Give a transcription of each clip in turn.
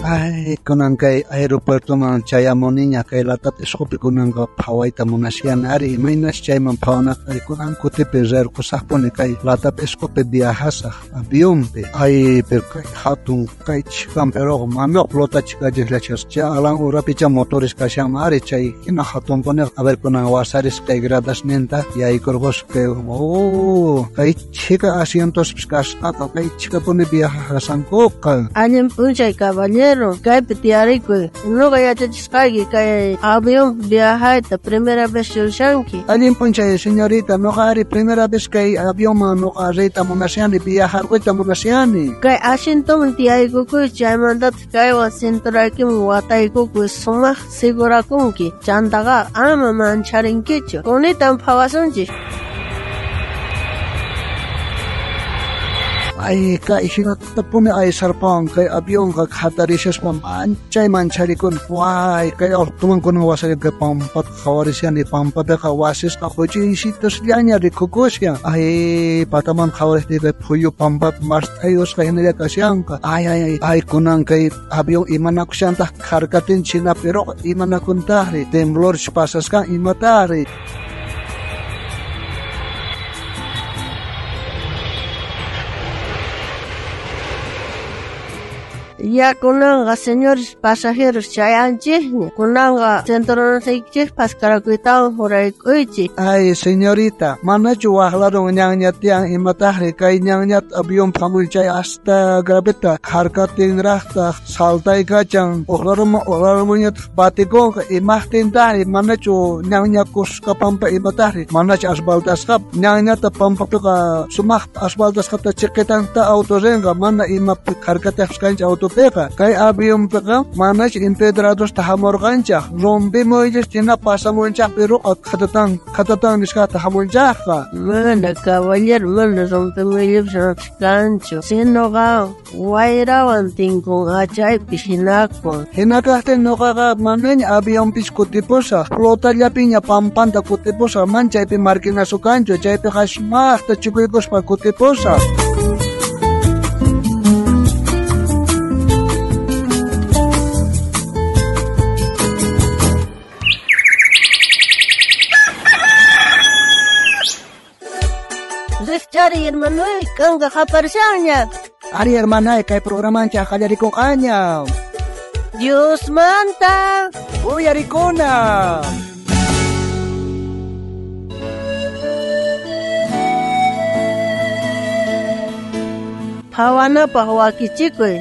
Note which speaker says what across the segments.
Speaker 1: Ay, kunan kay aeropuertoman chayamuniña kay latata isqupi kunanqa phawayta munashani ari imaynas chayman phawanaqa kunan kutipi rirqusaqpuni kay latapa isqupi viajasaq avionpi. Ay, pero kay hatun kay chhikan pero mana flota chhikachikllachas chay alan urapicha motores kashanman ari chay hina hatunpuni a ver kunan wasaris kay gradasninta yaykurqusqa kay oh kay chhika asientospis kasqaqa kay chhikapuni viajasankuqa.
Speaker 2: Allin p'unchay caballero, kaypi tiyarikuy. Nuqa yachachisqayki kay avión viajayta primera vez yushanki.
Speaker 1: Allin p'unchay señorita, nuqa ari primera vez kay avionman nuqa riyta munashani viajarquyta munashani.
Speaker 2: Kay asientoman tiyaykukuy chaymantataq kaywan cinturaykiman wataykukuy sumaq sigurakunki. Chantaqa ama mancharinkichu. Kunitan phawasunchik.
Speaker 1: Ay, kay hinatapuni aysarpawan kay avionqa hatarishaspa manchay mancharikuni. Way, kay altoman kunan wasari kay pampata qhawarishani pampapiqa wasisqa huch'uysitusllaña rikukushan. Ay, pataman qhawarishni kay phuyu pampapi mast'ayusqa hinalla kashanqa. Ay, ay, ay, ay, kunan kay avión imanakushantaq kharkatin chinapiruqa imanakuntaqri temblorchu pasasqan imataqri.
Speaker 2: Ya kunanqa señores pasajeros chayanchikña. Kunanqa cinturonaykichik phaskarakuytawan hurayk'uychik.
Speaker 1: Ay, señorita, manachu waqlarun ñanña tiyan imataqri kay ñanñata avión phamun chay hasta graveta kharkatinraqtaq saltaykachan uqlaruman uqlarumanñataq batikunqa imaqtintaqri manachu ñanña kusqa pampa imataqri manachu asfaltasqa ñanñata pampapiqa sumaq asfaltasqata chiqitanta auto rinqa mana imapi kharkatiqpis kancha auto piqa kay avionpiqa manach empedradosta hamurqanchaq rompimuychis china pasamunchaq piruqa qhatatan qhatatan nisqata hamunchaqqa.
Speaker 2: Mana caballero, mana rompimuyllapis kanchu. Sinoqa wayrawan tinkun achaypi hinakun.
Speaker 1: Hinakaqtin nuqaqa manaña avionpis kutipusaq flotallapiña pampanta kutipusaq man chaypi marquinasu kanchu chaypiqa sumaqta chukuykuspa kutipusaq.
Speaker 2: Rikchari hermanoy, kanqa qaparishanña.
Speaker 1: Ari hermanay, kay programanchaq qallarikunqaña.
Speaker 2: Diosmanta
Speaker 1: uyarikuna.
Speaker 2: Phawanapaq wakichikuy.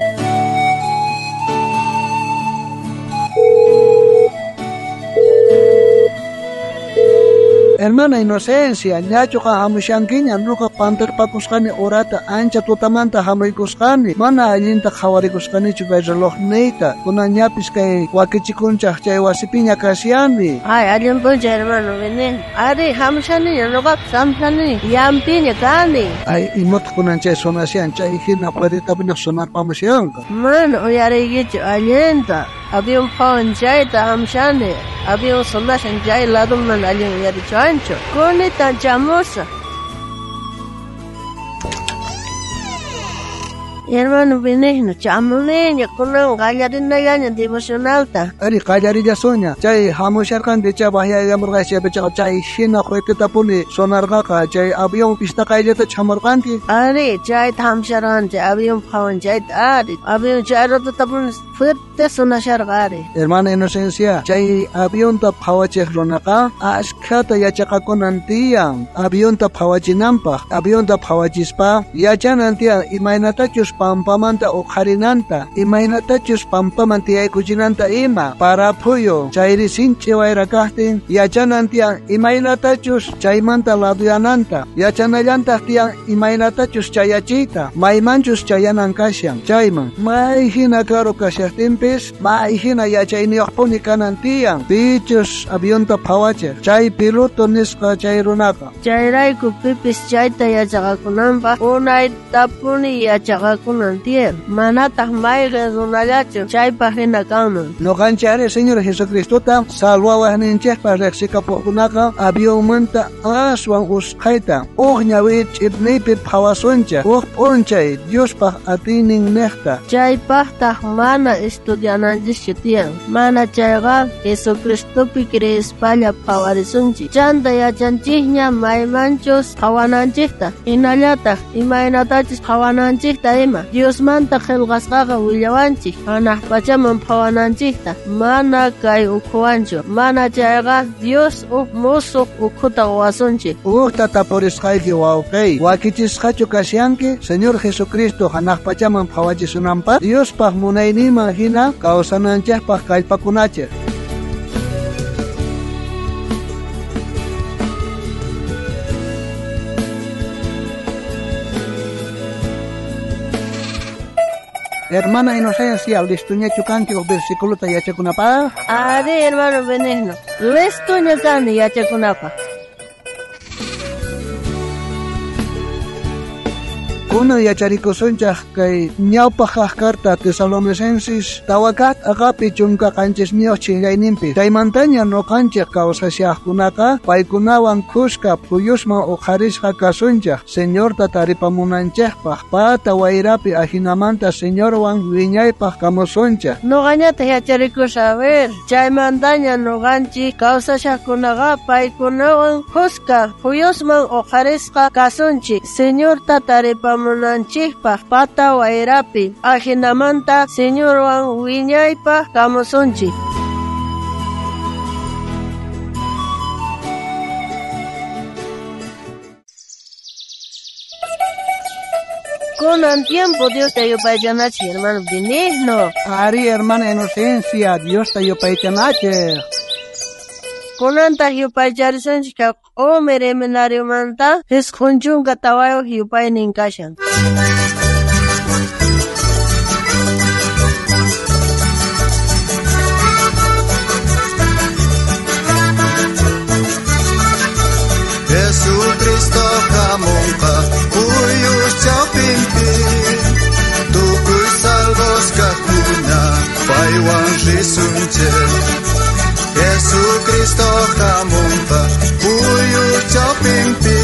Speaker 1: Hermana Inocencia, ñachuqa hamushankiña nuqa pantarpakusqani horata ancha tutamanta hamuykusqani mana allinta qhawarikusqanichu kay relojniyta kunan ñapis kay wakichikunchaq chay wasipiña kashani.
Speaker 2: Ay, allin p'unchay hermano vini. Ari hamushaniña nuqapis hamushani yampiña kani.
Speaker 1: Ay, imataq kunan chay sonashan chay hina puertapiña sonarpamushanqa.
Speaker 2: Mana uyariykichu allinta. Avión phawan chayta hamushani. Avión sonashan chay ladoman allin uyarichuanchu. Kunitan chamusaq. Hermano Benigno, chamuniña kunan qallarinallaña devocionalta.
Speaker 1: Ari qallarillasuña chay hamusharqanki chay bahyayamurqaysi chay hina quykitapuni sonarqaqa chay avión pistaqayllata chamurqanki.
Speaker 2: Ari chayta hamusharqanchik avión phawan chayta ari avión chay ratotapuni fuerte sonasharqa ari.
Speaker 1: Hermana Inocencia, chay avionta phawachiq runaqa ashkhata yachaqakunan tiyan avionta phawachinanpaq avionta phawachispa yachanan tiyan imaynatachus pampamanta uqharinanta imaynatachus pampaman tiyaykuchinanta ima para phuyu chayri sinch'i wayra kaqtin yachanan tiyan imaynatachus chaymanta laduyananta yachanallantaq tiyan imaynatachus chayachiyta maymanchus chayanan kashan chayman may hina karu kashaqtinpis may hina yachayniyuqpuni kanan tiyan pichus avionta phawachiq chay piloto nisqa chay runaqa.
Speaker 2: Chayrayku pipis chayta yachaqakunanpaq unaytapuni yachaqakunan. yanapakunan tiyan, manataq mayqin runallachu chaypaq hina kanman.
Speaker 1: Noqanchari Señor Jesucristota salvawaqninchikpaq riqsikapuqkunaqa avionmanta aswan usqhayta uj ñawi ch'ipniypi phawasunchik uj p'unchay Diospaq atiynin niqta.
Speaker 2: Chaypaqtaq mana estudiananchischu tiyan, mana chayqa Jesucristopi creespalla phawarisunchik. Chanta yachanchikña maymanchus phawananchikta, hinallataq imaynatachus phawananchikta ima. Diosmanta qillqasqaqa willawanchik hanaq pachaman phawananchikta, mana kay ukhuwanchu, mana chayqa Dios uj musuq ukhuta quwasunchik.
Speaker 1: Ujta tapurisqayki wawqiy, wakichisqachu kashanki Señor Jesucristo hanaq pachaman phawachisunanpaq? Diospaq munayninman hina kawsananchikpaq kallpakunachik. Hermana Inocencia, listuñachu kanki uj versículota yachakunapaq?
Speaker 2: Ari, hermano Benigno, listuña kani yachakunapaq.
Speaker 1: Kunan yacharikusunchaq kay ñawpaq carta Tesalonicenses tawakat aqapi 17 chillayninpi. Chaymantaña noqanchik kawsashaqkunaqa paykunawan khuska phuyusman uqharisqa kasunchaq Señorta taripamunanchikpaq pata wayrapi ajinamanta Señorwan wiñaypaq kamusunchaq.
Speaker 2: Noqañataq yacharikusha, a ver, chaymantaña noqanchik kawsashaqkunaqa paykunawan khuska phuyusman uqharisqa kasunchik Señorta taripamunanchikpaq pata wayrapi ajinamanta Señorwan wiñaypaq kamusunchik. Kunan tiempo Diosta yupaychanachik, hermano Benigno.
Speaker 1: Ari, hermana Inocencia, Diosta yupaychanachik.
Speaker 2: Kunantaq yupaycharisunchik q'umir seminariomanta 94 yupaynin kashan.
Speaker 3: Jesucristo hamunqa puyus chawpinpi, tukuy salvos kaqkuna paywan risunchik. Jesucristo hamunqa puyus chawpinpi,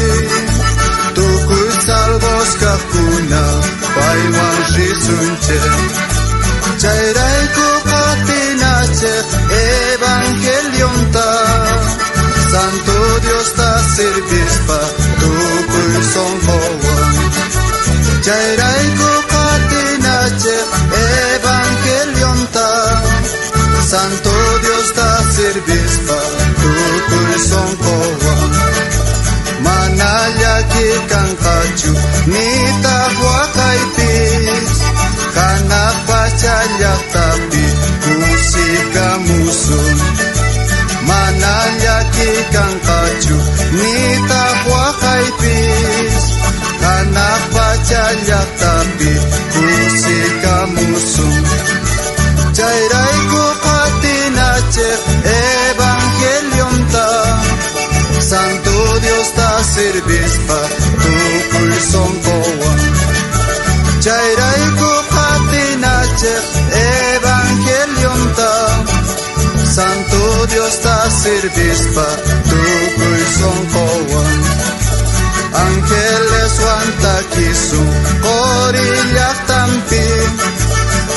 Speaker 3: tukuy salvos kaqkuna paywan risunchik. Chayrayku qatinachik evangelionta, Santo Diosta sirvispa tukuy sonqowan. Chayrayku qatinachik evangelionta, Santo Diosta sirvispa tukuy sonqowan. Mana llaki kanqachu nitaq waqaypis, hanaq pacha llaqtapi kusikamusun. Mana llaki kanqachu nitaq waqaypis, hanaq pacha llaqtapi kusikamusun. Chayrayku qatinachik evangelionta, Santo Diosta sirvispa tukuy sonqowan. Chayrayku qatinachik evangelionta, Santo Diosta sirvispa tukuy sonqowan. Angeleswan takisun qori llaqtanpi,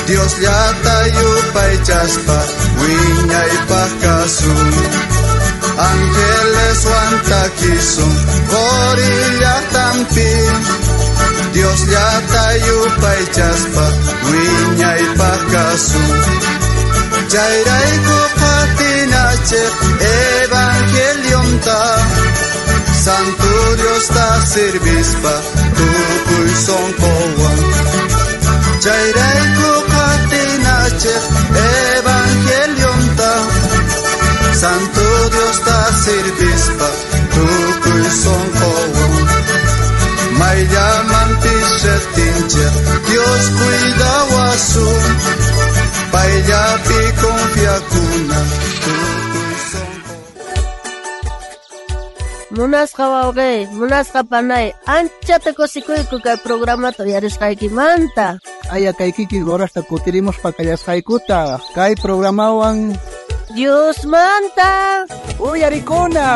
Speaker 3: Dios llata yupaychaspa wiñaypaq kasun. Angeleswan takisun qori llaqtanpi, Dios llata yupaychaspa wiñaypaq kasun. Chayrayku qatinachik evangelionta, Santo Diosta sirvispa tukuy sonqowan. Chayrayku qatinachik evangelionta, Santo Diosta sirvispa tukuy sonqowan. Mayllamanpis riqtinchik Dios cuidawasun, payllapi confiakuna tukuy sonqowan.
Speaker 2: Munasqa wawqey, munasqa panay, anchata kusikuyku kay programata uyarisqaykimanta.
Speaker 1: Aya kay kikin horasta kutirimuspa kallasqaykuta kay programawan
Speaker 2: Diosmanta
Speaker 1: uyarikuna.